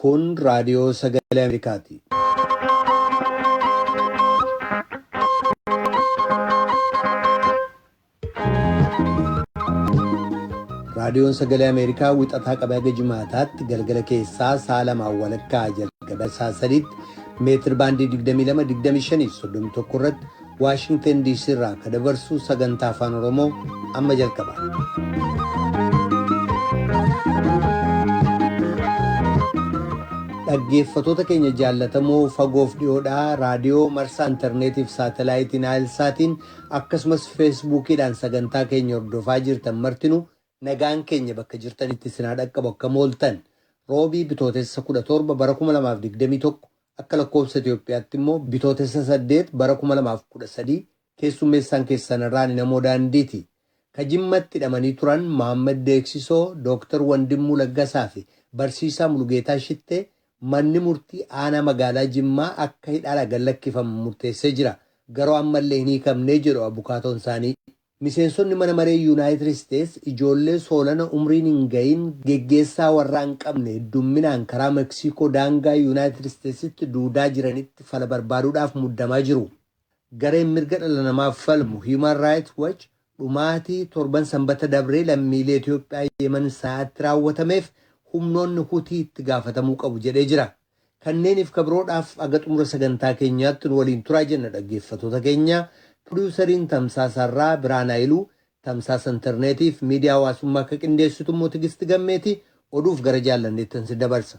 Kun raadiyoo sagalee Ameerikaati. Raadiyoon sagalee Ameerikaa wixataa qabee haga jimaataatti galgala keessaa sa'a lamaan walakkaa jalqabee sa'a sadiitti meetir baandii 22, 25 fi 31 irratti Waashingtan DC irraa ka dabarsu sagantaa afaan Oromoo amma jalqaba. Dhaggeeffatoota keenya jaallatamoo fagoof dhiyoodhaa raadiyoo marsaa intarneetiif saatalaayitii Naayilsaatiin akkasumas feesbuukiidhaan sagantaa keenya hordofaa jirtan martinuu nagaan keenya bakka jirtanitti isin haa dhaqqabu akkam ooltan Roobii Bitootessa 17 bara 2021 Akka lakkoofsa Itiyoophiyaatti immoo Bitootessa 8 bara 2013 keessummeessaan keessan irraa ani Namoo Daandiiti. Ka Jimmatti hidhamanii turan Mohaammed Deeksisoo, Dooktar Wandimmuu Laggasaa fi Barsiisaa Mulugeetaa Shittee manni murtii aanaa magaalaa Jimmaa akka hidhaadhaa gad lakkifaman murteessee jira. Garuu ammallee hin hiikamne jedhu abukaatoon isaanii. Miseensonni mana maree Yunaayitid Isteets ijoollee soolana umriin hin ga'iin geggeessaa warraa hin qabne heddumminaan karaa Meksiikoo daangaa Yunaayitid Isteetsitti duudaa jiranitti fala barbaaduudhaaf muddamaa jiru. Gareen mirga dhala namaaf falmu Human Rights Watch dhumaatii torban Sanbata dabree lammiilee Itiyoophiyaa Yemen Sanaatti raawwatameef humnoonni Hutii itti gaafatamuu qabu jedhee jira. Kanneeniif ka biroodhaaf haga xumura sagantaa keenyaatti nu waliin turaa jenna dhaggeeffatoota keenya. Pirodiwusariin tamsaasa har'aa Birhaan Hayiluu, tamsaasa interneetiif miidiyaa hawaasummaa akka qindeessitu immoo Tigisti Gammeeti. Oduuf gara Jaallanneettan si dabarsa.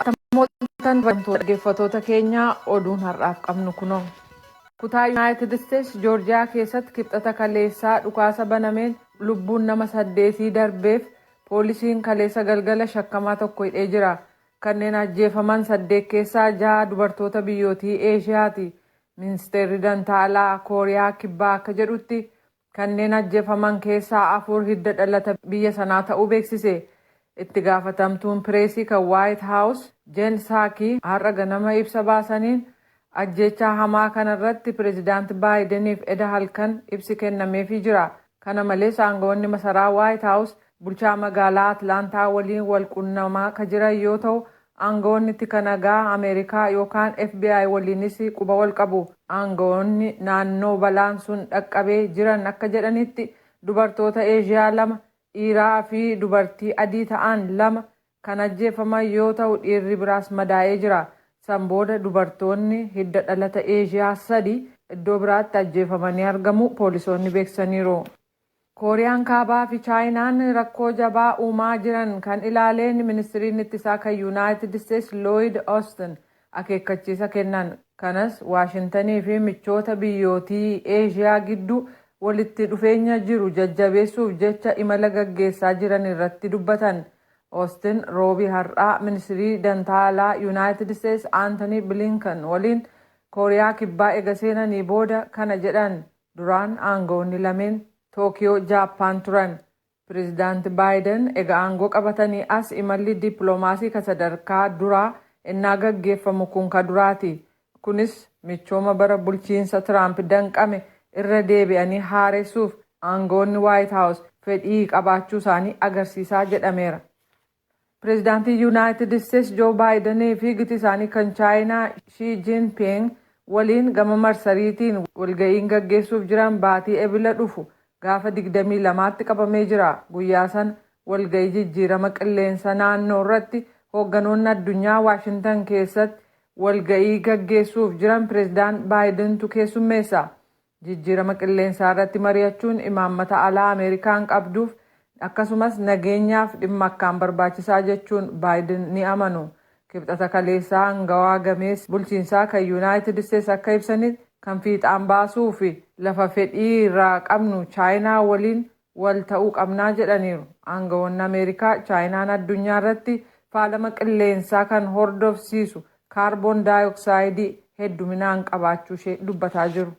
Akkam ooltan kabajamtoota dhaggeeffattoota keenyaa oduun har'aaf qabnu kunoo. Kutaa Yunaayitid Isteets Joorjiyaa keessatti Kibxata kaleessaa dhukaasa banameen lubbuun nama saddeetii darbeef poolisiin kaleessa galgala shakkamaa tokko hidhee jira. Kanneen ajjeefaman saddeet keessaa jaha dubartoota biyyootii Eeshiyaati. Minsteerri dantaa alaa Kooriyaa Kibbaa akka jedhutti Kanneen ajjeefaman keessaa afur hidda dhalata biyya sanaa ta'uu beeksise. Itti gaafatamtuun pireesii kan Waayit Haawus Jen Saakii har'a ganama ibsa baasaniin ajjeechaa hamaa kana irratti pirezidaant Baayideniif eda halkan ibsi kennameefii jira. Kana malees aangawoonni masaraa Waayit Haawus bulchaa magaalaa Atlaantaa waliin wal qunnamaa ka jiran yoo ta'u Aangawoonni tika nagaa Ameerikaa yookaan FBI waliinis quba wal qabu. Aangawoonni naannoo balaan sun dhaqqabe jiran akka jedhanitti dubartoota Eeshiyaa lama, dhiiraa fi dubartii adii ta'an lama kan ajjeefaman yoo ta'u dhiirri biraas madaa'ee jira. San booda dubartoonni hidda dhalata Eeshiyaa sadi iddoo biraatti ajjeefamanii argamuu poolisoonni beeksisaniiru. Kooriyaan Kaabaa fi Chaayinaan rakkoo jabaa uumaa jiran kan ilaaleen ministiriin ittisaa kan Yunaayitid Isteets Looyid Austin akeekkachiisa kennan. Kanas Waashintanii fi michoota biyyootii Eeshiyaa gidduu walitti dhufeenya jiru jajjabeessuuf jecha imala gaggeessaa jiran irratti dubbatan. Austin Roobii har'aa ministirii dantaa alaa Yunaayitid Isteets Antony Blinken waliin Kooriyaa Kibbaa ega seenanii booda kana jedhan. Duraan aangawoonni lameen Tookiyoo, Jaappaan turan. Pirezidaant Baayiden ega aangoo qabatanii as imalli dippilomaasii ka sadarkaa duraa ennaa gaggeeffamu kun ka duraati. Kunis michooma bara bulchiinsa Tiraamp danqame irra deebi'anii haaressuuf aangawoonni Waayit Haawus fedhii qabaachuu isaanii agarsiisaa jedhameera. Pireezidaantiin Yunaayitid Isteets Joo Baayidanii fi giti isaanii kan Chaayinaa Shii Jiinpiing waliin gama marsariitiin walga'iin gaggeessuuf jiran baatii Ebila dhufu gaafa 22tti qabamee jira. Guyyaa sana walga'ii jijjiirama qilleensa naannoo irratti hoogganoonni addunyaa Waashintan keessatti walga'ii gaggeessuuf jiran Pireezidaant Baayidentu keessummeessa. Jijjiirama qilleensaa irratti mari'achuun imaammata alaa Ameerikaan qabduuf akkasumas nageenyaaf dhimma akkaan barbaachisaa jechuun Baayiden ni amanu. Kibxata kaleessaa angawaa gameessi bulchiinsaa kan Yunaayitid Isteets akka ibsanitti kan fiixaan baasuu fi lafa fedhii irraa qabnu Chaayinaa waliin wal ta'uu qabnaa jedhaniiru. Aangawoonni Ameerikaa Chaayinaan addunyaa irratti faalama qilleensaa kan hordofsiisu kaarboon daayoksaayidii hedduminaan qabaachuu ishee dubbataa jiru.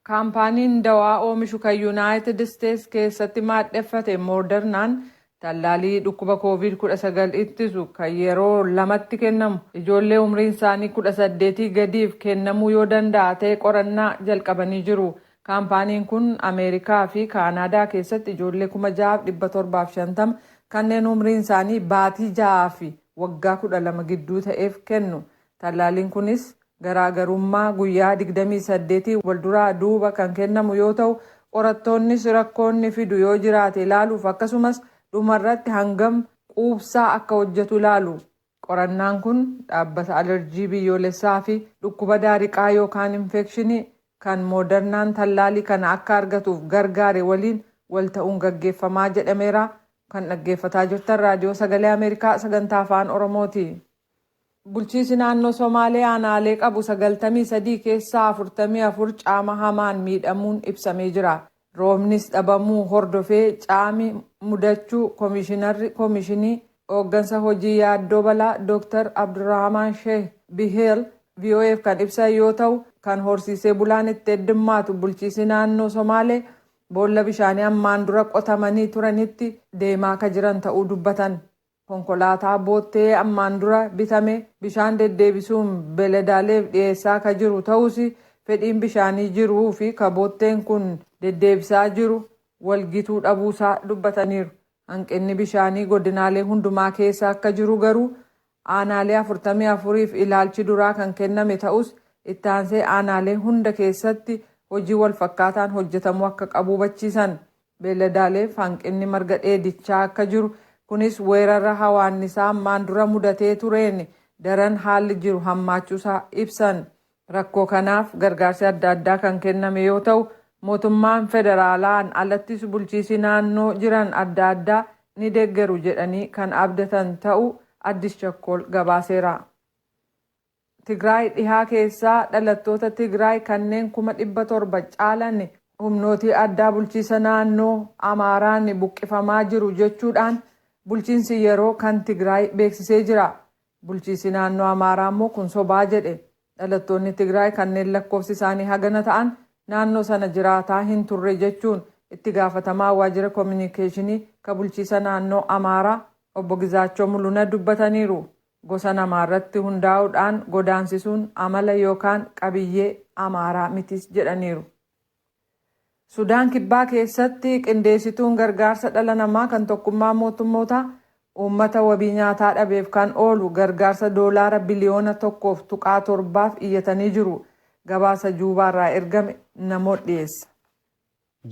Kaampaaniin dawaa oomishu kan Yunaayitid Isteets keessatti maadheffate Moodernaan tallaalii dhukkuba Kooviid 19 ittisu kan yeroo lamatti kennamu ijoollee umriin isaanii 18 gadiif kennamuu yoo danda'a ta'e qorannaa jalqabanii jiru. Kaampaaniin kun Ameerikaa fi Kaanaadaa keessatti ijoollee 6,750 kanneen umriin isaanii baatii 6 fi waggaa 12 gidduu ta'eef kennu. Tallaaliin kunis garaagarummaa guyyaa 28 walduraa duuba kan kennamu yoo ta'u, qorattoonnis rakkoonni fidu yoo jiraate ilaaluuf akkasumas dhumarratti hangam quubsaa akka hojjetu ilaalu. Qorannaan kun dhaabbata alerjii biyyoolessaa fi dhukkuba daariqaa yookaan infekshinii kan Moodernaan tallaalii kana akka argatuuf gargaare waliin wal ta'uun gaggeeffamaa jedhameera. Kan dhaggeeffataa jirtan Raadiyoo Sagalee Ameerikaa sagantaa Afaan Oromooti. Bulchiinsi naannoo Somaalee aanaalee qabu 93 keessaa 44 caama hamaan miidhamuun ibsamee jira. Roobnis dhabamuu hordofee caami mudachuu Komishinarri Komishinii Hooggansa Hojii Yaaddoo Balaa Dr. Abdurrahman Sheeh Biheel VOAf kan ibsan yoo ta'u, kan horsiisee bulaan itti heddummaatu bulchiinsi naannoo Somaalee boolla bishaanii ammaan dura qotamanii turanitti deemaa akka jiran ta'uu dubbatan. Konkolaataa boottee ammaan dura bitame bishaan deddeebisuun beeladaaleef dhiyeessaa akka jiru ta'us, fedhiin bishaanii jiruu fi ka bootteen kun deddeebisaa jiru walgituu dhabuusaa dubbataniiru. Hanqinni bishaanii godinaalee hundumaa keessa akka jiru garuu aanaalee 44f ilaalchi duraa kan kenname ta'us, itti aansee aanaalee hunda keessatti hojii walfakkaataan hojjetamuu akka qabu hubachiisan. Beeladaaleef hanqinni marga dheedichaa akka jiru, kunis weerara hawaannisaa ammaan dura mudatee tureen daran haalli jiru hammaachuusaa ibsan. Rakkoo kanaaf gargaarsi adda addaa kan kenname yoo ta'u, mootummaan federaalaan alattis bulchiisi naannoo jiran adda addaa ni deeggaru jedhanii kan abdatan ta'uu Addis Chakkol gabaaseera. Tigraay dhihaa keessaa dhalattoota Tigraay kanneen 700,000 caalan humnootii addaa bulchiisa naannoo Amaaraan buqqifamaa jiru jechuudhaan bulchiinsi yeroo kan Tigraay beeksisee jira. Bulchiinsi naannoo Amaaraa immoo kun sobaa jedhe. Dhalattoonni Tigraay kanneen lakkoofsi isaanii hagana ta'an naannoo sana jiraataa hin turre jechuun itti gaafatamaa waajjira koominikeeshinii ka bulchiisa naannoo Amaaraa obbo Gizaachoo Muluna dubbataniiru. Gosa namaarratti hundaa'uudhaan godaansisuun amala yookaan qabiyyee Amaaraa mitis jedhaniiru. Sudaan Kibbaa keessatti qindeessituun gargaarsa dhala namaa kan Tokkummaa Mootummootaa uummata wabii nyaataa dhabeef kan oolu gargaarsa doolaara biliyoona 1.7f iyyatanii jiru. Gabaasa Juubaarraa ergame namoota dhiyeessa.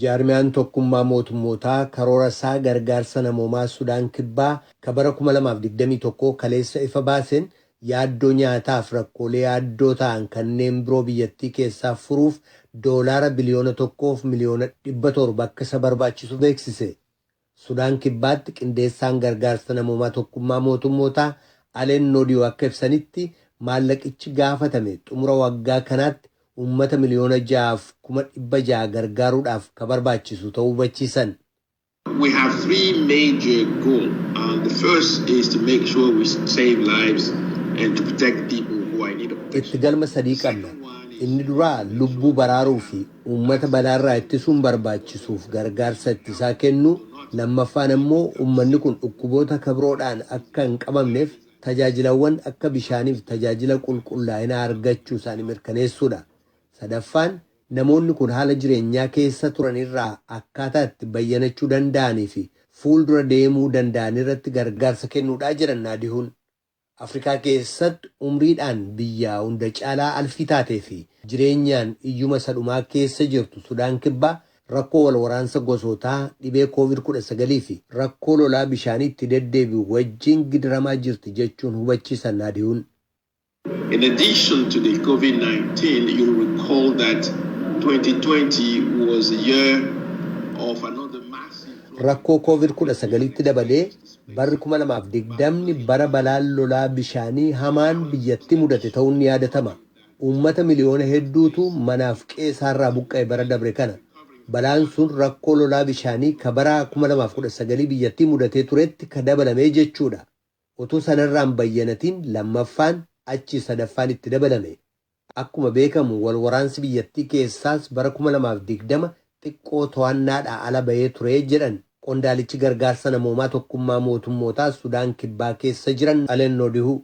Jaarmiyaan Tokkummaa Mootummootaa karoora isaa gargaarsa namoomaa Sudaan Kibbaa ka bara 2021 kaleessa ifa baaseen, yaaddoo nyaataaf rakkoolee yaaddoo ta'an kanneen biroo biyyattii keessaa furuuf doolaara biliyoona 1 miliyoona 700 akka isa barbaachisu beeksise. Sudaan Kibbaatti qindeessaan gargaarsa namoomaa Tokkummaa Mootummootaa Aleen Noodiyoo akka ibsanitti, maallaqichi gaafatame xumura waggaa kanaatti uummata 6,600,000 gargaaruudhaaf ka barbaachisu ta'uu hubachiisan. We have three major goals. The first is to make sure we save lives and to protect people who are in need of Itti protection. galma sadii qabna. Inni duraa lubbuu baraaruu fi uummata balaarraa ittisuun barbaachisuuf gargaarsa ittisaa kennu. Lammaffaan ammoo uummanni kun dhukkuboota kabiroodhaan akka hin qabamneef tajaajilawwan akka bishaaniif tajaajila qulqullaa'inaa argachuu isaanii mirkaneessuudha. Sadaffaan namoonni kun haala jireenyaa keessa turan irraa akkaataa itti bayyanachuu danda'anii fi fuuldura deemuu danda'an irratti gargaarsa kennuudhaa jedhan Naadihuun. Afrikaa keessatti umriidhaan biyya hunda caalaa alfii taatee fi jireenyaan iyyuma sadhumaa keessa jirtu Sudaan Kibbaa rakkoo wal waraansa gosootaa, dhibee COVID-19 fi rakkoo lolaa bishaanii itti deddeebi'u wajjin gidiramaa jirti jechuun hubachiisan Naadihuun. In addition to the COVID-19, you'll recall that 2020 was a year of another massive Rakkoo COVID-19tti dabalee barri 2020 bara balaan lolaa bishaanii hamaan biyyatti mudate ta'uun ni yaadatama. Uummata miliyoona hedduutu manaaf qe'ee isaarraa buqqa'e bara dabre kana. Balaan sun rakkoo lolaa bishaanii ka bara 2019 biyyattii mudatee turetti ka dabalamee jechuudha. Utuu sanarraan bayyanatiin lammaffaan achi sadaffaan itti dabalame. Akkuma beekamu wal waraansi biyyattii keessaas bara 2020 xiqqoo to'annaadhaa ala bahee ture jedhan qondaalichi gargaarsa namoomaa Tokkummaa Mootummootaa Sudaan Kibbaa keessa jiran Aleen Noodihuu.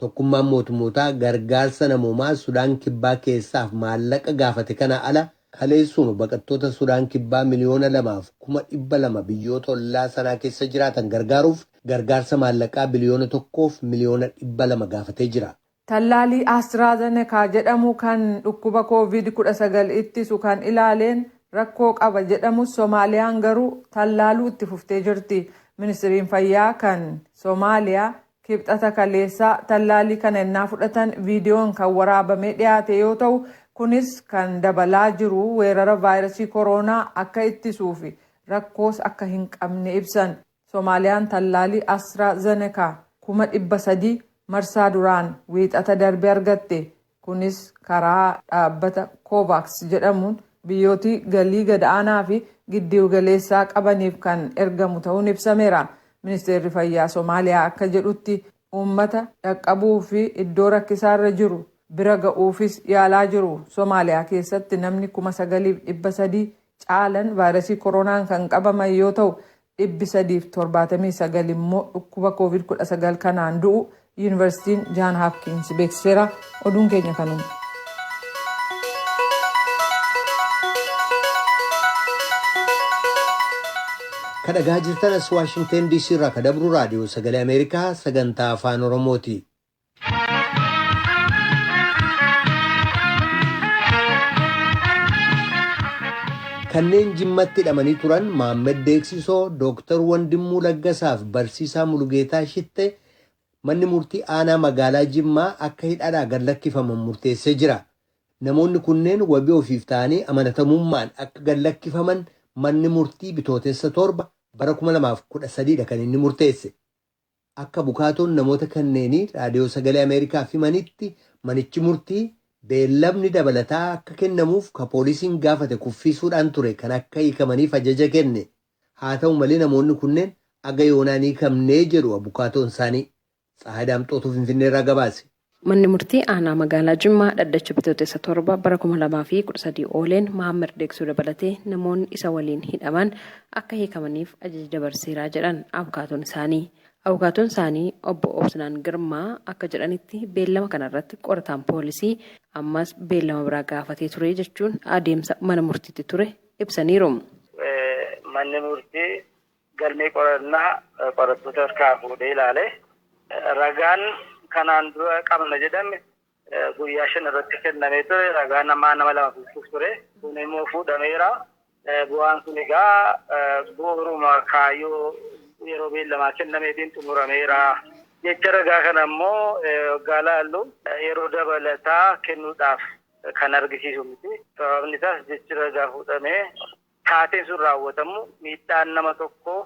Tokkummaan Mootummootaa gargaarsa namoomaa Sudaan Kibbaa keessaaf maallaqa gaafate kana ala Kaleessuma baqattoota Sudaan Kibbaa 2,200,000 biyyoota ollaa sanaa keessa jiraatan gargaaruuf gargaarsa maallaqaa biliyoona 1 fi miliyoona 200 gaafatee jira. Tallaalii AstraZeneca jedhamu kan dhukkuba COVID-19 ittisu kan ilaaleen rakkoo qaba jedhamus, Soomaaliyaan garuu tallaaluu itti fuftee jirti. Ministiriin fayyaa kan Soomaaliyaa Kibxata kaleessaa tallaalii kana ennaa fudhatan viidiyoon kan waraabamee dhiyaate yoo ta'u, kunis kan dabalaa jiru weerara vaayirasii kooroonaa akka ittisuu fi rakkoos akka hin qabne ibsan. Soomaaliyaan tallaalii AstraZeneca 300,000 marsaa duraan Wiixata darbe argatte. Kunis karaa dhaabbata COVAX jedhamuun biyyooti galii gad-aanaa fi giddu galeessaa qabaniif kan ergamu ta'uun ibsameera. Ministeerri fayyaa Soomaaliyaa akka jedhutti, uummata dhaqqabuu fi iddoo rakkisaarra jiru bira ga'uufis yaalaa jiru. Soomaaliyaa keessatti namni 9,300 caalan vaayirasii koronaan kan qabaman yoo ta'u, 379 immoo dhukkuba COVID-19 kanaan du'u Yuunivarsiitiin Jaan Haapkiins beeksiseera. Oduun keenya kanuma. Kan dhagaa jirtan as Waashingteen DC irraa kan dabru Raadiyoo Sagalee Ameerikaa sagantaa Afaan Oromooti. Kanneen Jimmatti hidhamanii turan Maammed Deeksisoo, Dooktar Wandimmuu Laggasaa fi Barsiisaa Mulugeetaa Shittee manni murtii aanaa magaalaa Jimmaa akka hidhaadhaa gad lakkifaman murteessee jira. Namoonni kunneen wabii ofiif ta'anii amanatamummaan akka gad lakkifaman manni murtii Bitootessa 7 bara 2013 dha kan inni murteesse. Akka abukaatoon namoota kanneenii Raadiyoo Sagalee Ameerikaaf himanitti, manichi murtii beellamni dabalataa akka kennamuuf ka poolisiin gaafate kuffisuudhaan ture kan akka hiikamaniif ajaja kenne. Haa ta'u malee, namoonni kunneen aga yoonaa hin hiikamnee jedhu abukaatoon isaanii. Tsahaay Daamxootuu Finfinneerraa gabaase. Manni murtii aanaa magaalaa Jimmaa dhaddacha Bitootessa 7 bara 2013 ooleen Mahammad Deeksuu dabalatee namoonni isa waliin hidhaman akka hiikamaniif ajaja dabarseeraa jedhan abukaatoon isaanii. Abukaatoon isaanii obbo Obsinaan Girmaa akka jedhanitti, beellama kanarratti qorataan poolisii ammas beellama biraa gaafatee ture jechuun adeemsa mana murtiitti ture ibsaniiru. Manni murtii galmee qorannaa qorattoota harkaa fuudhee ilaale, ragaan kanaan dura qabna jedhame guyyaa 5 irratti kennamee ture, ragaa namaa nama lama fuudhuuf ture. Kun immoo fuudhameera. Bu'aan kun egaa bu'uuruma kaayyoo yeroo beellamaa kennameetiin xumurameera. Jecha ragaa kana immoo waggaa laallu yeroo dabalataa kennuudhaaf kan argisiisu miti. Sababni isaas, jechi ragaa fuudhamee taateen sun raawwatamu, miidhaan nama tokko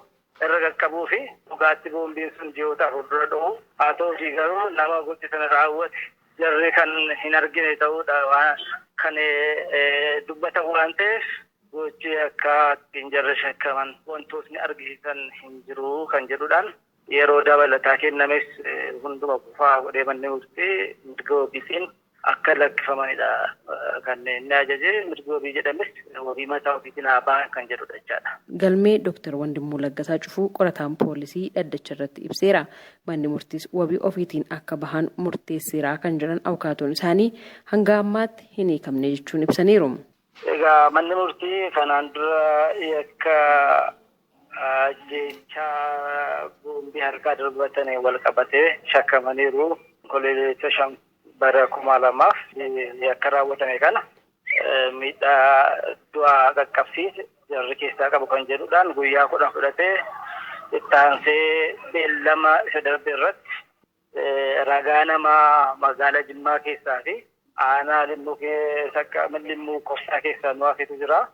irra qaqqabuu fi dhugaatti boombiin sun ji'oota 4 dura dho'u, haa ta'uutii garuu nama gochi sana raawwate jarri kan hin argine ta'uudha waan kan dubbatan waan ta'eef, gochi akka ittiin jarri shakkaman wantootni argisiisan hin jiru kan jedhuudhaan yeroo dabalataa kennames hunduma kufaa godhee manni murtii mirga wabiitiin akka lakkifamanidha kan inni ajaje. Mirga wabii jedhames wabii mataa ofiitiin haa ba'an kan jedhudha jechaadha. Galmee Dooktar Wandimuu Laggasaa cufuu qorataan poolisii dhaddacha irratti ibseera. Manni murtiis wabii ofiitiin akka bahan murteesseera kan jedhan abukaatoon isaanii, hanga ammaatti hin hiikamne jechuun ibsaniiru. Egaa manni murtii kanaan dura yakka jecha boombii harkaa darbatanii wal qabatee shakkamaniiru. Onkololeessa 5 bara 2000 yakka raawwatame kana miidhaa du'aa qaqqabsiise jarri keessaa qabu kan jedhuudhaan guyyaa 10 fudhatee, itti aansee beellama isa darbe irratti ragaa namaa magaalaa Jimmaa keessaa fi aanaa Limmuu keessa, Limmuu Kofsaa keessaa nu hafetu jira.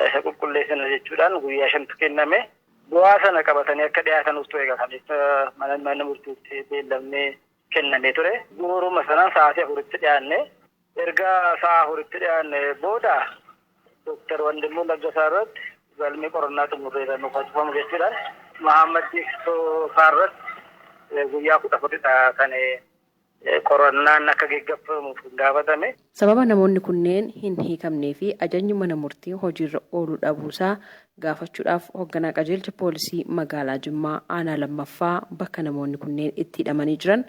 Isa qulqulleessina jechuudhaan guyyaa shantu kenname. Bu'aa sana qabatanii akka dhiyaatanuuf ture egaa kaleessa mana murtiitti beellamni kennamee ture. Bu'uuruma sanaan sa'aatii 4tti dhiyaanne. Erga sa'a 4tti dhiyaanne booda Dooktar Wandimuu Laggasaa irratti galmee qorannaa xumurreera, nuuf cufamu jechuudhaan, Mahammad Diiksoo irratti guyyaa 14dha kan qorannaan akka geggeeffamuuf gaafatame. Sababa namoonni kunneen hin hiikamnee fi ajajni mana murtii hojiirra ooluu dhabuusaa gaafachuudhaaf hoogganaa qajeelcha poolisii magaalaa Jimmaa aanaa lammaffaa bakka namoonni kunneen itti hidhamanii jiran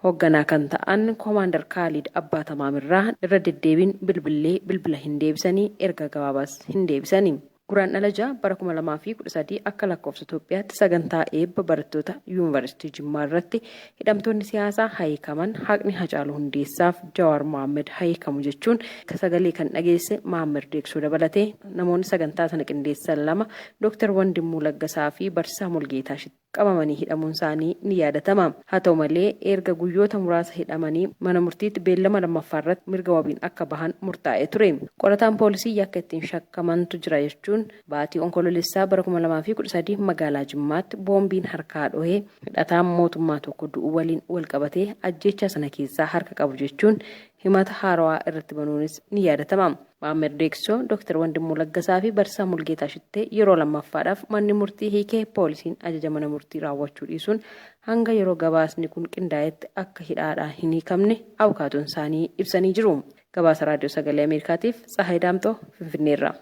Hoogganaa kan ta'an Koomaandar Kaalid Abbaa Tamaamirraa irra deddeebiin bilbilee bilbila hin deebisanii, erga gabaabaas hin deebisanii. Guraandhala 6 bara 2013 akka lakkoofsa Itoophiyaatti sagantaa eebba barattoota Yuunivarsiitii Jimmaa irratti hidhamtoonni siyaasaa hiikaman, haqni Hacaaluu Hundeessaaf Jawaar Mohaammed hiikamu jechuun sagalee kan dhageesse Mahammad Deeksoo dabalatee namoonni sagantaa sana qindeessan lama, Dooktar Wandimmuu Laggasaa fi Barsiisaa Mulgeetaa, qabamanii hidhamuun isaanii ni yaadatama. Haa ta'u malee, erga guyyoota muraasa hidhamanii mana murtiitti beellama lammaffaa irratti mirga wabiin akka bahan murtaa'ee ture. Qorataan poolisii yakka ittiin shakkamantu jira jechuun baatii Onkoloolessaa bara 2013 magaalaa Jimmaatti boombiin harkaa dhohee hidhataan mootummaa tokko du'uu waliin wal qabatee ajjeechaa sana keessaa harka qabu jechuun himata haarawaa irratti banuunis ni yaadatama. Maammed Deeksoo, Dr. Wandimuu Laggasaa fi Barsiisaa Mulgeetaa Shittee yeroo lammaffaadhaaf manni murtii hiikee poolisiin ajaja mana murtii raawwachuu dhiisuun hanga yeroo gabaasni kun qindaa'etti akka hidhaadhaa hin hiikamne abukaatoon isaanii ibsanii jiru. Gabaasa Raadiyoo Sagalee Ameerikaatiif Tsahaay Daamxoo Finfinneerra.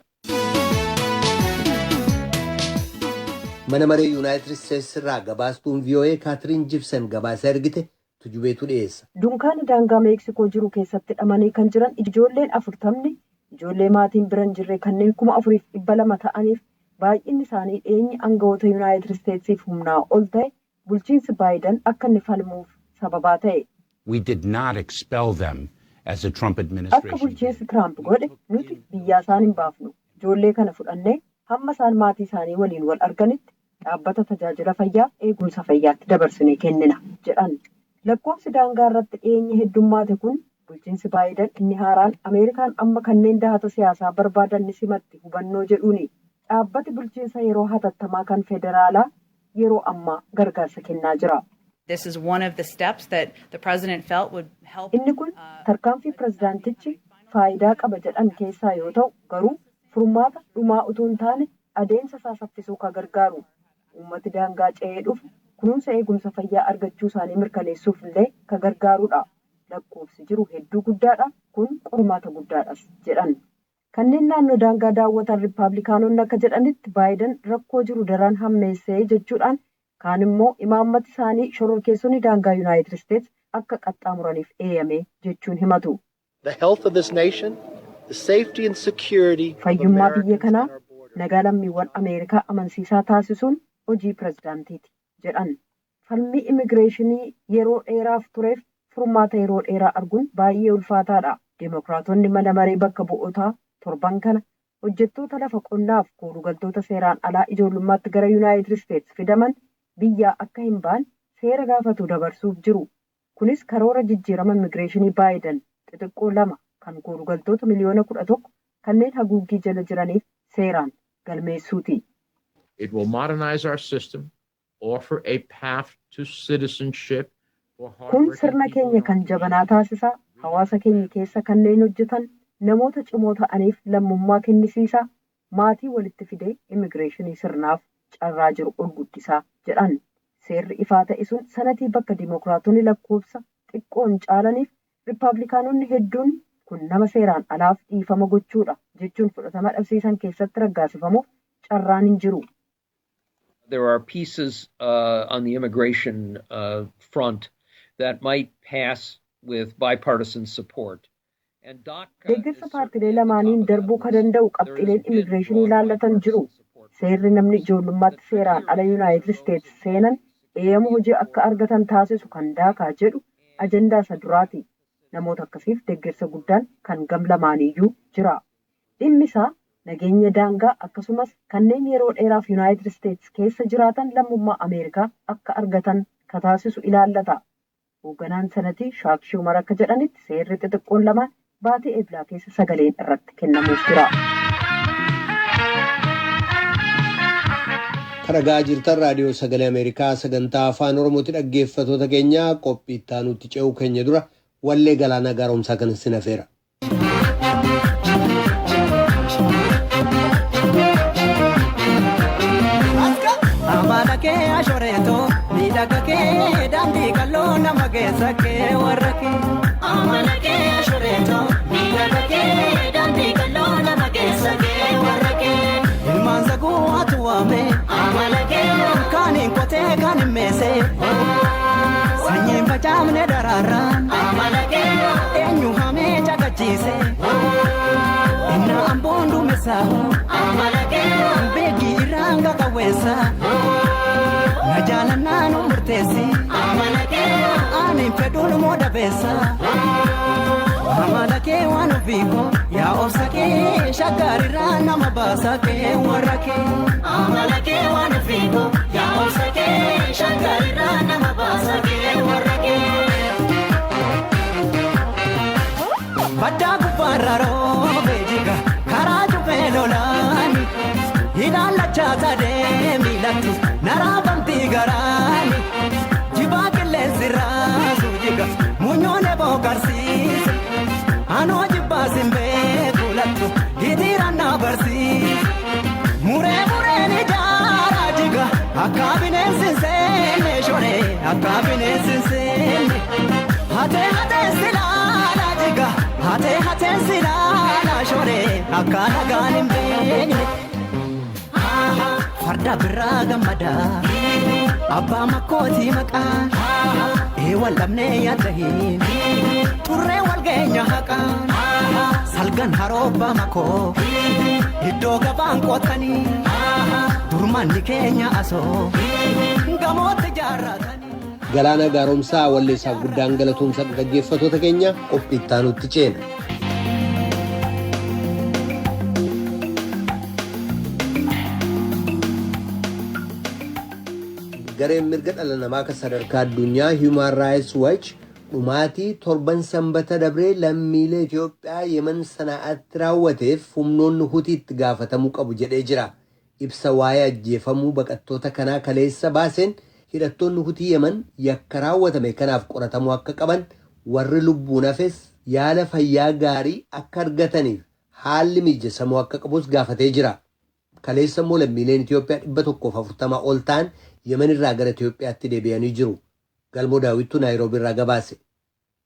Mana maree Yuunaayitid Isteetsi irraa gabaastuun VOA Kaatiriin Jibsen gabaasa ergite Tujubeetu dhiyeessa. Dunkaana daangaa Meeksikoo jiru keessatti hidhamanii kan jiran ijoolleen 40n ijoollee maatiin bira hin jirre kanneen 4,200 ta'aniif baay'inni isaanii dhiyeenyi aangawoota Yuunaayitid Isteetsiif humnaa ol ta'e bulchiinsi Baayidan akka inni falmuuf sababaa ta'e. We did not expel them as the Trump Akka administration bulchiinsi did. Tiraamp godhe nuti biyyaa isaan hin baafnu. Ijoollee kana fudhannee hamma isaan maatii isaanii waliin wal arganitti dhaabbata tajaajila fayyaa eegumsa fayyaatti dabarsinee kennina jedhan. Lakkoofsi daangaa irratti dhiyeenya heddummaate kun bulchiinsi Baayidan inni haaraan Ameerikaan amma kanneen dahata siyaasaa barbaadan ni simatti hubannoo jedhuuni. Dhaabbati bulchiinsa yeroo hatattamaa kan federaalaa yeroo ammaa gargaarsa kennaa jira. This is one of the steps that the president felt would help. Inni kun tarkaanfii pirezidaantichi faayidaa qaba jedhan keessaa yoo ta'u, garuu furmaata dhumaa utuu hin taane adeemsa isaa saffisuu kan gargaaru. Uummati daangaa ce'ee dhufu kunuunsa eegumsa fayyaa argachuu isaanii mirkaneessuuf illee kan gargaarudha. Lakkoofsi jiru hedduu guddaadha. Kun qormaata guddaadhas jedhan. Kanneen naannoo daangaa daawwatan Riippaabilikaanonni akka jedhanitti Baayidan rakkoo jiru daran hammeessee jechuudhaan, kaan immoo imaammati isaanii shororkeessonni daangaa Yuunaayitid Isteets akka qaxxaamuraniif eeyyame jechuun himatu. The health of this nation, the safety and security of Fayyummaa biyya Americans kanaa, and our borders. nagaa lammiiwwan Ameerikaa amansiisaa taasisuun hojii pirezidaantiiti jedhan. Falmii immigireeshinii yeroo dheeraaf tureef furmaata yeroo dheeraa arguun baay'ee ulfaataadha. Deemokiraatonni mana maree bakka bu'ootaa torban kana hojjettoota lafa qonnaaf koolugaltoota seeraan alaa ijoollummaatti gara Yuunaayitid Isteets fidaman biyyaa akka hin baane seera gaafatu dabarsuuf jiru. Kunis karoora jijjiirama immigireeshinii Baayidan xixiqqoo lama kan koolugaltoota miliyoona 11 kanneen haguuggii jala jiraniif seeraan galmeessuuti. It will modernize our system, offer a path to citizenship for Kun hardworking sirna people in keenya our kan jabanaa community. taasisaa, hawaasa keenya keessa kanneen hojjetan namoota cimoo ta'aniif lammummaa kennisiisaa, maatii walitti fidee immigireeshinii sirnaaf carraa jiru ol guddisaa jedhan. Seerri ifaa ta'e sun sanatii bakka Dimookiraatonni lakkoofsa xiqqoon caalaniif Riippaabilikaanonni hedduun kun nama seeraan alaaf dhiifama gochuudha jechuun fudhatama dhabsiisan keessatti raggaasifamuuf carraan hin jiru. There are pieces on the immigration front that might pass with bipartisan support. Deeggarsa paartiilee lamaaniin darbuu kan danda'u qabxiileen immigireeshinii ilaallatan jiru. Seerri namni ijoollummaatti seeraan ala Yuunaayitid Isteets seenan eeyyama hojii akka argatan taasisu kan DACA jedhu ajandaa isa duraati. Namoota akkasiif deeggarsa guddaan kan gam lamaaniiyyuu jira. Dhimmi isaa nageenya daangaa akkasumas kanneen yeroo dheeraaf Yuunaayitid Isteets keessa jiraatan lammummaa Ameerikaa akka argatan ka taasisu ilaallata. Hoogganaan sanatii Chuck Schumer akka jedhanitti seerri xixiqqoon lamaan baatii Eeblaa keessa sagaleen irratti kennamuuf jira. Kan dhagaa jirtan Raadiyoo Sagalee Ameerikaa sagantaa Afaan Oromooti. Dhaggeeffattoota keenya, qophii itti aanutti ce'uu keenya dura wallee Galaanaa Gaaromsaa kan isin hafeera. Amala kee ashoreeto miidhaga kee daandii qalloo nama keessa kee warra kee. Amala kee ashoreeto miidhaga kee daandii qalloo nama keessa kee warra kee. Ilmaan saguu atu waame. Amala kee kaaniin qotee kaaniin meesee. Sanyiin facaafne. Guddaarraan eenyu hamee caqachiise inna amboon duumessaahu beekii irraan qaqawweessa na jaalannaan murteessi ani fedhuun moo dabeessa amala kee waan ofiiko yaa obsa kee shaggarirraa nama baasa kee warra kee amala kee waan ofiiko yaa obsa kee shaggarirraa nama baasa kee warra kee. Baddaa gubbaarra roobee jiga karaa cufee lolaani ilaalachaa sadee miilatti naraafamtii garaani jibaa qilleensi raasuu jiga munyoon eboo karsiise anoo jibbaa simbee kuulattu hitiiraan na barsiise muree mureen ijaaraa jiga akka bineensi hin seenne shoree akka bineensi hin seenne hatee hatee silaalaa jiga. Hatee hatee silaala shoree akka nagaan hin beekne. Farda birraa gammada abbaa makkootii maqaa eewwan lamnee yaaddahiin turree wal geenya haqaa salgan haroobbaa makoo iddoo gabaan qootanii durmanni keenya asoo gamootti jaarratanii. Galaana Gaaromsaa walleessaaf guddaan galatoomsa dhaggeeffattoota keenya qophii itti aanutti ceena. Gareen mirga dhala namaa kan sadarkaa addunyaa Human Rights Watch dhumaatii torban sanbata dabree lammiilee Itoophiyaa Yemen Sanaa'aatti raawwateef humnoonni Hutiitti gaafatamuu qabu jedhee jira. Ibsa waa'ee ajjeefamuu baqattoota kanaa kaleessa baaseen hidhattoonni Hutii Yemen yakka raawwatame kanaaf qoratamuu akka qaban warri lubbuun hafes yaala fayyaa gaarii akka argataniif haalli mijeessamuu akka qabus gaafatee jira. Kaleessa immoo lammiileen Itoophiyaa 140 ol ta'an Yemen irraa gara Itoophiyaatti deebi'anii jiru. Galmoo Daawwittuu Naayiroobii irraa gabaase.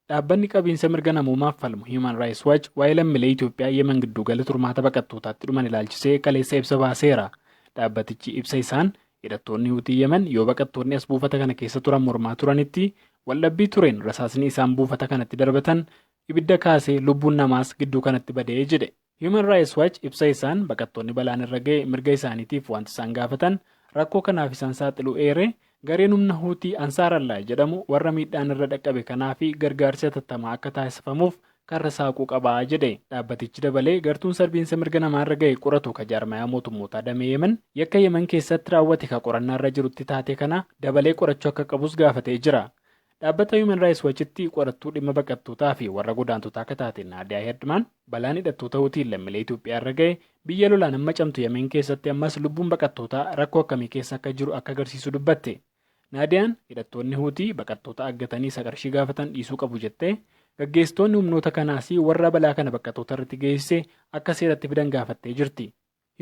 Dhaabbanni qabiinsa mirga namoomaaf falmu Human Rights Watch waa'ee lammiilee Itoophiyaa Yemen giddugala turmaata baqattootaatti dhuman ilaalchisee kaleessa ibsa baaseera. Dhaabbatichi ibsa isaan hidhattoonni Hutii Yemen yoo baqattoonni as buufata kana keessa turan mormaa turanitti waldhabbii tureen rasaasni isaan buufata kanatti darbatan ibidda kaasee lubbuun namaas gidduu kanatti badee jedhe. Human Rights Watch ibsa isaan baqattoonni balaan irra ga'e mirga isaaniitiif wanti isaan gaafatan rakkoo kanaaf isaan saaxilu eere gareen humna Hutii Ansaarallaa jedhamu warra miidhaan irra dhaqqabe kanaa fi gargaarsi hatattamaa akka taasifamuuf karra saaquu qabaa jedhe. Dhaabbatichi dabalee gartuun sarbiinsa mirga namaarra ga'e qoratu ka jaarmayaa mootummootaa damee Yemen yakka Yemen keessatti raawwate ka qorannaarra jirutti taate kana dabalee qorachuu akka qabus gaafatee jira. Dhaabbata Human Rights Watchitti qorattuu dhimma baqattootaa fi warra godaantotaa akka taate Naadiyaa Hedman balaan hidhattoota Hutiin lammiilee Itoophiyaa irra ga'e biyya lolaan amma camtu Yemen keessatti ammas lubbuun baqattootaa rakkoo akkamii keessa akka jiru akka agarsiisu dubbatte. Naadiyaan hidhattoonni Hutii baqattoota aggatanii isa qarshii gaafatan dhiisuu qabu jettee gaggeessitoonni humnoota kanaas warra balaa kana baqattoota irratti geessise akka seeratti fidan gaafattee jirti.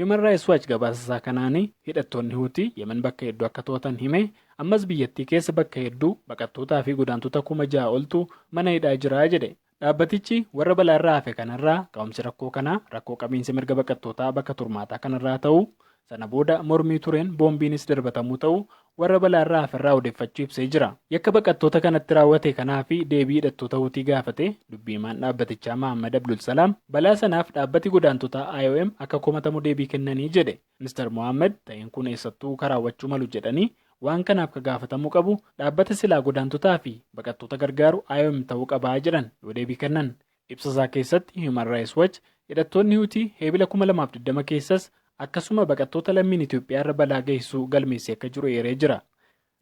Human Rights Watch gabaasa isaa kanaan hidhattoonni Hutii Yemen bakka hedduu akka to'atan hime ammas biyyattii keessa bakka hedduu baqattootaa fi godaantota 6,000 oltu mana hidhaa jira jedhe. Dhaabbatichi warra balaa irraa hafe kanarraa ka'umsi rakkoo kanaa rakkoo qabiinsa mirga baqattootaa bakka turmaataa kanarraa ta'uu sana booda mormii tureen boombiinis darbatamuu ta'uu warra balaa irraa haferraa odeeffachuu ibsee jira. Yakka baqattoota kanatti raawwate kanaa fi deebii hidhattoota Hutii gaafate dubbii himaan dhaabbatichaa Mahammad Abdul Salaam balaa sanaaf dhaabbati godaantotaa IOM akka komatamu deebii kennanii jedhe. Mr. Mohaammed ta'een kun eessattuu karaawwachuu malu jedhanii waan kanaaf ka gaafatamuu qabu dhaabbata silaa godaantotaa fi baqattoota gargaaru IOM ta'uu qabaa jedhan yoo deebii kennan. Ibsa isaa keessatti Human Rights Watch hidhattoonni Hutii heebila 2020 keessas akkasuma baqattoota lammiin Itoophiyaa irra balaa geessisuu galmeessee akka jiru eeree jira.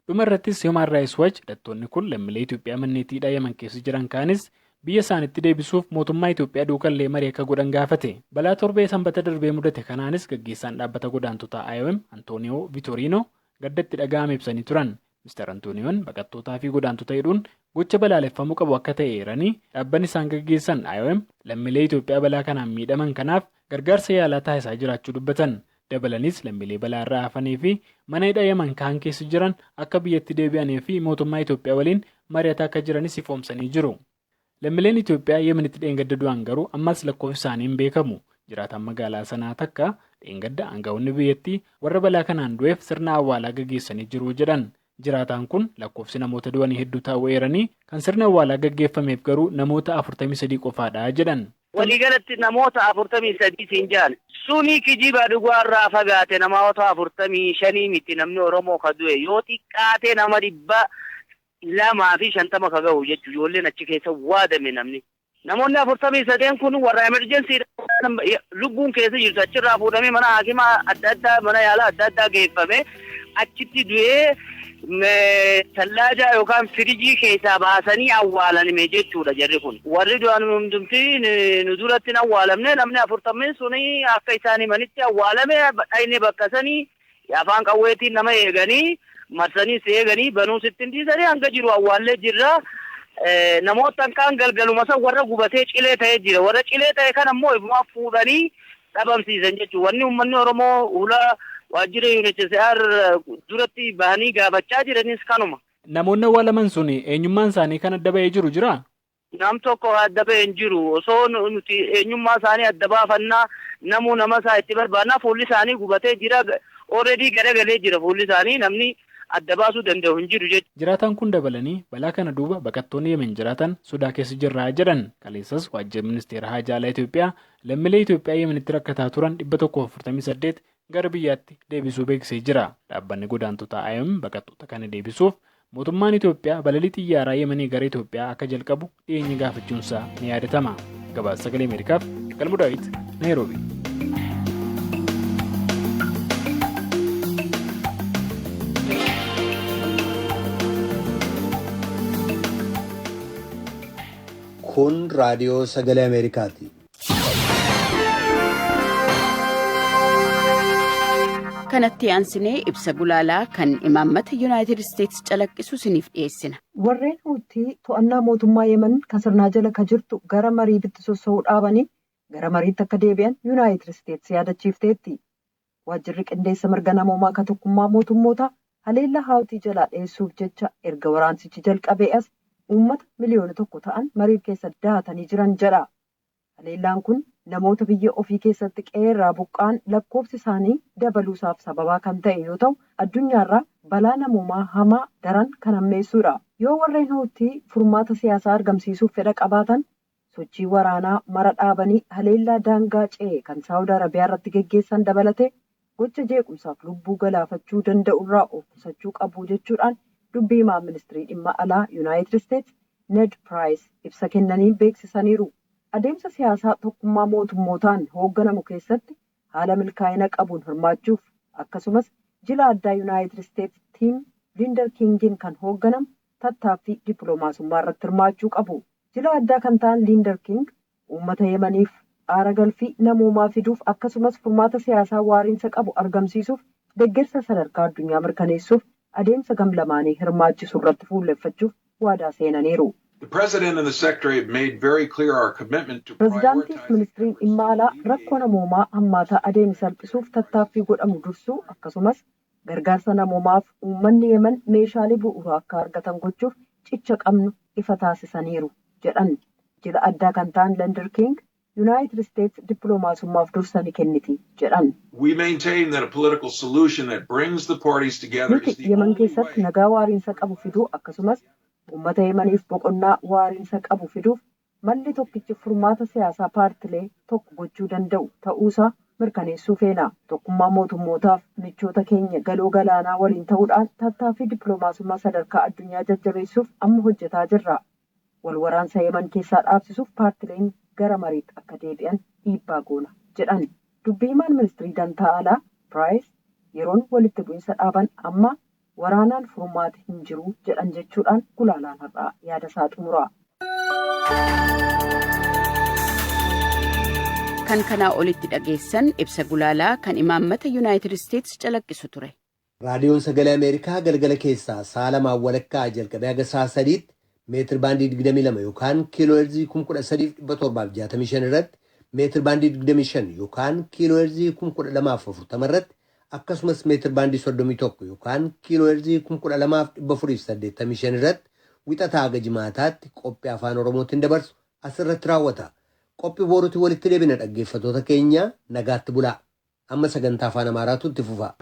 Dhuma irrattis Human Rights Watch hidhattoonni kun lammiilee Itoophiyaa manneetiidhaa Yemen keessa jiran kaanis biyya isaanitti deebisuuf mootummaa Itoophiyaa duukallee marii akka godhan gaafate. Balaa torbee sanbata darbee mudate kanaanis gaggeessaan dhaabbata godaantotaa IOM Antooniyoo Vitorino gaddatti dhaga'ame ibsanii turan. Mr. Antooniyoon baqattootaa fi godaantota hidhuun gocha balaaleffamuu qabu akka ta'e eeranii dhaabbanni isaan gaggeessan IOM lammiilee Itoophiyaa balaa kanaan miidhaman kanaaf gargaarsa yaalaa taasisaa jiraachuu dubbatan. Dabalanis lammiilee balaa irraa hafanii fi mana hidhaa Yemen kaan keessa jiran akka biyyatti deebi'anii fi mootummaa Itoophiyaa waliin mari'ataa akka jiranis ifoomsanii jiru. Lammiileen Itoophiyaa Yemenitti dheengadda du'an garuu ammas lakkoofsi isaanii hin beekamu. Jiraataan magaalaa sanaa takka dheengadda aangawoonni biyyattii warra balaa kanaan du'eef sirna awwaalaa gaggeessanii jiru jedhan. Jiraataan kun lakkoofsi namoota du'anii hedduu ta'uu eeranii kan sirna awwaalaa gaggeeffameef garuu namoota 43 qofaadha jedhan. Waliigalatti namoota 43 siin jedhan suni kijiba dhugaarraa fagaate namoota 45 miti namni Oromoo ka du'e yoo xiqqaate nama 250 ka gahu jechuudha ijoolleen achi keessa waadame namni. Namoonni 43 kun warra emergency lubbuun keessa jirtu achirraa fuudhamee mana hakimaa adda addaa mana yaalaa adda addaa geeffame achitti du'ee tallaajaa yookaan firijii keessaa baasanii awwaalanime jechuudha jarri kun. Warri du'an hundumti nu duratti hin awwaalamne namni 40 suni akka isaan himanitti awwaalame dhayne bakka sanii afaan qawweetiin nama eeganii marsanii eeganii banuu sitti hin dhiisanii hanga jiru awwaallee jirra. Namoota kaan galgaluma san warra gubatee cilee ta'ee jira. Warra cilee ta'e kan ammoo ifumaa fuudhanii dhabamsiisan jechuudha. Wanni uummanni Oromoo ulaa waajjira UNHCR duratti bahanii gaafachaa jiranis kanuma. Namoonni awwaalaman sun eenyummaan isaanii kan adda ba'ee jiru jiraa? Nam tokko adda ba'ee hin jiru. Osoo nuti eenyummaa isaanii adda baafannaa namuu nama isaa itti barbaannaa fuulli isaanii gubatee jira. Already garagalee jira fuulli isaanii namni adda baasuu danda'u hin jiru jechuudha. Jiraataan kun dabalanii balaa kana duuba baqattoonni Yemen jiraatan sodaa keessa jirraa jedhan. Kaleessas waajjirri ministeera haajaa alaa Itoophiyaa lammiilee Itoophiyaa Yemenitti rakkataa turan 148 gara biyyaatti deebisuu beeksisee jira. Dhaabbanni godaantota IOM baqattoota kana deebisuuf mootummaan Itoophiyaa balalii xiyyaaraa Yemenii gara Itoophiyaa akka jalqabu dhiyeenya gaafachuunsaa ni yaadatama. Gabaasa Sagalee Ameerikaaf Galmuu Daawit, Naayiroobi. Kun raadiyoo Sagalee Ameerikaati. Kanatti aansinee ibsa gulaalaa kan imaammata Yuunaayitid Isteetsi calaqqisu isiniif dhiyeessina. Warreen Huutii to'annaa mootummaa Yemen kan sirnaa jala ka jirtu gara mariitti sossoo'uu dhaabanii gara mariitti akka deebi'an Yuunaayitid Isteetsi yaadachiifteetti. Waajjirri qindeessa mirga namoomaa ka tokkummaa mootummoota haleellaa Huutii jalaa dhiyeessuuf jecha erga waraansichi jalqabee as uummata 1 miliyoona ta'an marii keessa dahatanii jiran jedha. Haleellaan kun namoota biyya ofii keessatti qe'eerraa buqqa'an lakkoofsi isaanii dabaluusaaf sababaa kan ta'e yoo ta'u addunyaarraa balaa namoomaa hamaa daran kan hammeessuudha. Yoo warreen Huutii furmaata siyaasaa argamsiisuuf fedha qabaatan sochii waraanaa mara dhaabanii haleellaa daangaa ce'e kan Saawud Arabiyaa irratti geggeessan dabalatee gocha jeequmsaaf lubbuu galaafachuu danda'urraa of qusachuu qabu jechuudhaan dubbii himaa ministirii dhimma alaa Yuunaayitid Isteetsi Ned Piraayis ibsa kennaniin beeksisaniiru. Adeemsa siyaasaa tokkummaa mootummootaan hoogganamu keessatti haala milkaa'ina qabuun hirmaachuuf akkasumas jila addaa Yuunaayitid Isteetsi Tiim Liindar Kingiin kan hoogganamu tattaaffii dippiloomaasummaa irratti hirmaachuu qabu. Jila addaa kan ta'an Liindar King uummata Yemaniif aara galfii namoomaa fiduuf akkasumas furmaata siyaasaa waariinsa qabu argamsiisuuf deeggarsa sadarkaa addunyaa mirkaneessuuf adeemsa gam lamaanii hirmaachisu irratti fuulleffachuuf waadaa seenaniiru. Pireezidaantiif ministiriin dhimma alaa rakkoo namoomaa hammaataa adeeme salphisuuf tattaaffii godhamu dursuu akkasumas gargaarsa namoomaaf uummanni Yemen meeshaalee bu'uuraa akka argatan gochuuf cicha qabnu ifa taasisaniiru jedhan. Jila addaa kan ta'an Liindar King Yuunaayitid Isteetsi dippiloomaasummaaf dursa ni kenniti jedhan. Nuti Yemen keessatti nagaa waariinsa qabu fiduu akkasumas uummata Yemeniif boqonnaa waariinsa qabu fiduuf malli tokkichi furmaata siyaasaa paartilee tokko gochuu danda'u ta'uusaa mirkaneessuu feena. Tokkummaa mootummootaaf michoota keenya galoo galaanaa waliin ta'uudhaan tattaaffii dippiloomaasummaa sadarkaa addunyaa jajjabeessuuf amma hojjetaa jirra. Wal waraansa Yemen keessaa dhaabsisuuf paartileen gara mariitti akka deebi'an dhiibbaa goona jedhan. Dubbii himaan ministirii dantaa alaa Piraayis yeroon walitti bu'iinsa dhaaban amma waraanaan furmaati hin jiru jedhan jechuudhaan gulaalaan har'aa yaada isaa xumura. Kan kanaa olitti dhageessan ibsa gulaalaa kan imaammata Yuunaayitid Isteetsi calaqqisu ture. Raadiyoon Sagalee Ameerikaa galgala keessaa sa'a 2:30 jalqabee haga sa'a 3tti meetir baandii 22 yookaan kiiloo heerzii 13,765 irratti, meetir baandii 25 yookaan kiiloo heerzii 12,040 irratti, akkasumas meetir baandii 31 yookaan kiiloo heerzii 12,485 irratti wixataa haga jimaataatti qophii afaan Oromootiin dabarsu asirratti raawwata. Qophii booruutti walitti deebina dhaggeeffattoota keenya, nagaatti bulaa. Amma sagantaa afaan Amaaraatu itti fufa.